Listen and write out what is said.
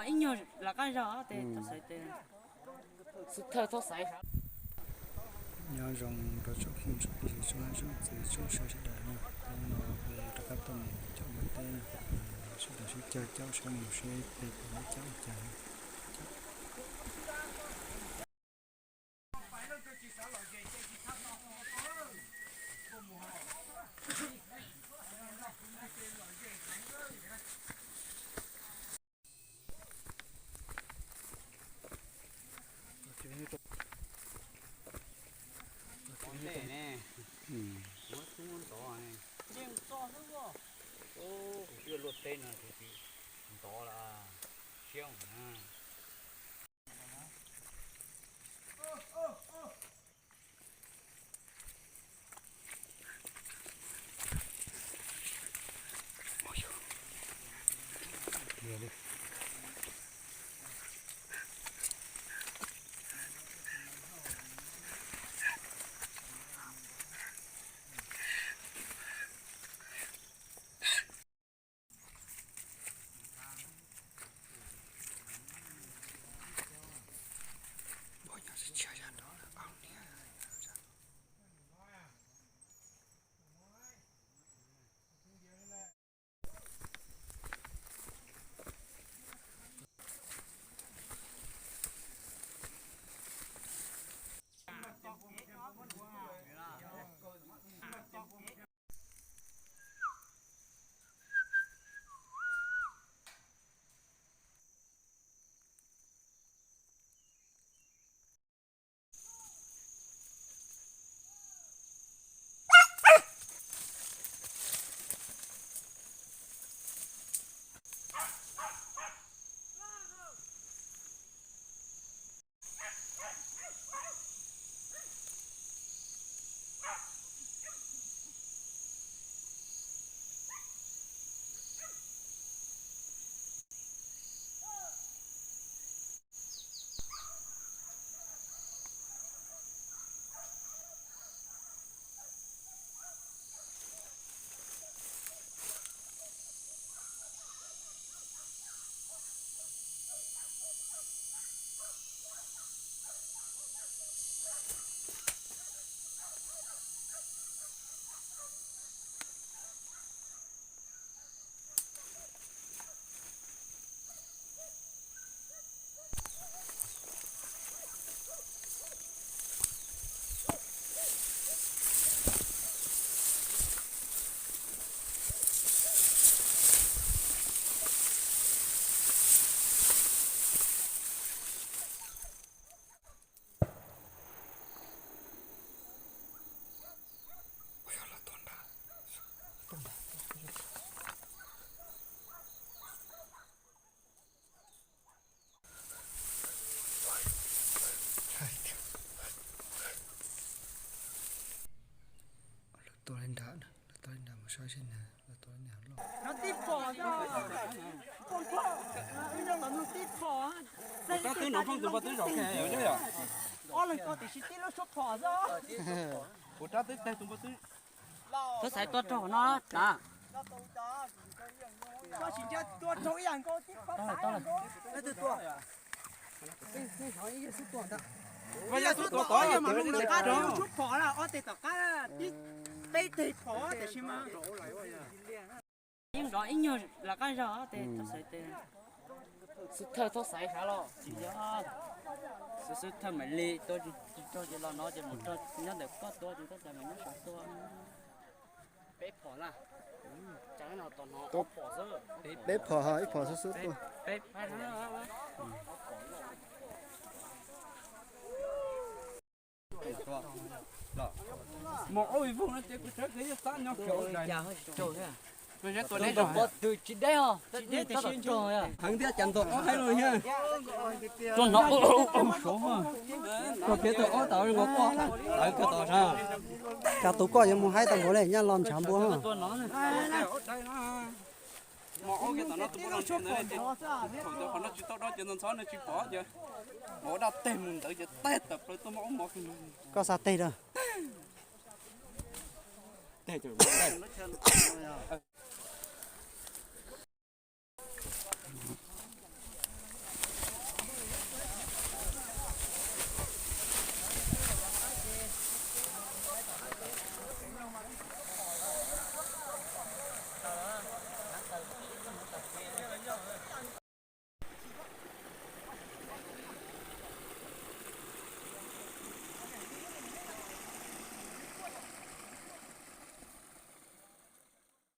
Ib nyuag lawv qab zog tes tau xaiv tes xwb thawj txhob xaiv. Nyob zoo rau tsoom phooj tsoom ywg tsoom txiv tsoom saib sawv daws na, hnub no peb rov qab tuaj mus caum npua teb na, sawv daws sib caug caum saib mus seb peb puas caum cas. Ntej ne, muab tub muab ntov ne, kuv twb luaj teb no kuv tsis ntov lawm, siab na. Lawv tua li nrad, lawv tua li nrad mus saib seb na, lawv tua li nrad loj. Kuv rab twb nov pheej tus npua twb zaum khe yom. Ob leeg ko tiam sis tib lub suab phom xwb. Kuv rab twb teg tus npua twb. Txhob xaiv tua rau hauv no na. Koj tsis ntsia tua rau ib yam nkaus tib qho tas nkaus. Ib yam xub tua tod ib yam mas lub nws qab tib lub suab phom na, ob teg tom qab tib peb teg phom tiam sis mas. Yeej nrov ib nyuag lawv qab zog tes tau xaiv tes xwb thawj txhob xaiv sav los tsis yog xwb thawj mam li tua tsis raug ces los no ces mus raug nyob ntawm koj tua ces koj xaiv mas nyob saum tua. Peb phom na, peb phom ho ib phom xwb xwb tua. Mos ub ib voog no ces kuv tsav kev yog xab nyo kiag. Pob tw tsis deb os, heev thiab cas ntaus ob haib los yog. Tuaj no ub ub ub suav, koj piav tau ob tau nkaus koj lawv koj tau sab. Cas tus koj yuav mus haib tau npaum li nyaj los ntshav npua. Mos ub kiag tom no tus npua no ntawd, thaum cov qhov no tsis tau do ces ntxhov ntxhov nws tsis pom ces mos ub daj teg mus ntawd ces teg tawm plaws tuaj mos ub mos kiag no. Koj xa teg rau. Teg.